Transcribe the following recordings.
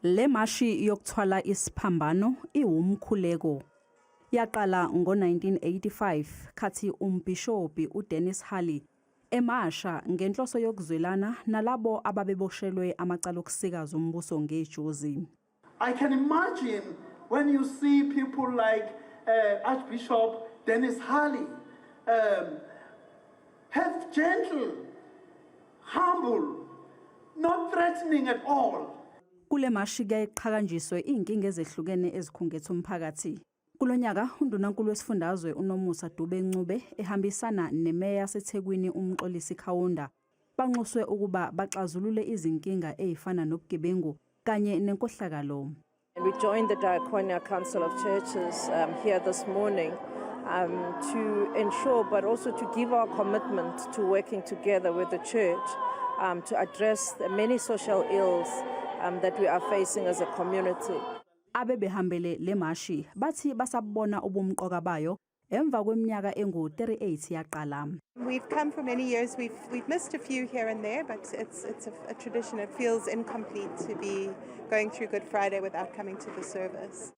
Le mashi yokuthwala isiphambano iwumkhuleko. Yaqala ngo-1985 khathi uMbhishobhi uDenis Hurley emasha ngenhloso yokuzwelana nalabo ababeboshelwe amacala okusikaza umbuso ngejozi. I can imagine when you see people like Archbishop Denis Hurley have gentle, humble, not threatening at all. Kule mashi kuyayiqhakanjiswe izinkinga ezehlukene ezikhungethe umphakathi. Kulonyaka uNdunankulu wesifundazwe uNomusa Dube Ncube ehambisana nemeya yaseThekwini uMxolisi Kaunda banxuswe ukuba baxazulule izinkinga ezifana nobugebengu kanye nenkohlakalo. And we joined the Diaconia Council of Churches here this morning to ensure, but also to give our commitment to working together with the church to address the many social ills that we are facing as a community. Abebehambele le mashi bathi basabona ubumqoka bayo emva kweminyaka engu-38 yaqala. We've come for many years. We've missed a few here and there, but it's a tradition. It feels incomplete to be going through Good Friday without coming to the service.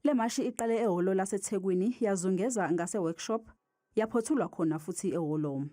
Le mashi iqale ehholo laseThekwini yazungeza ngase workshop yaphothulwa khona futhi ehholo.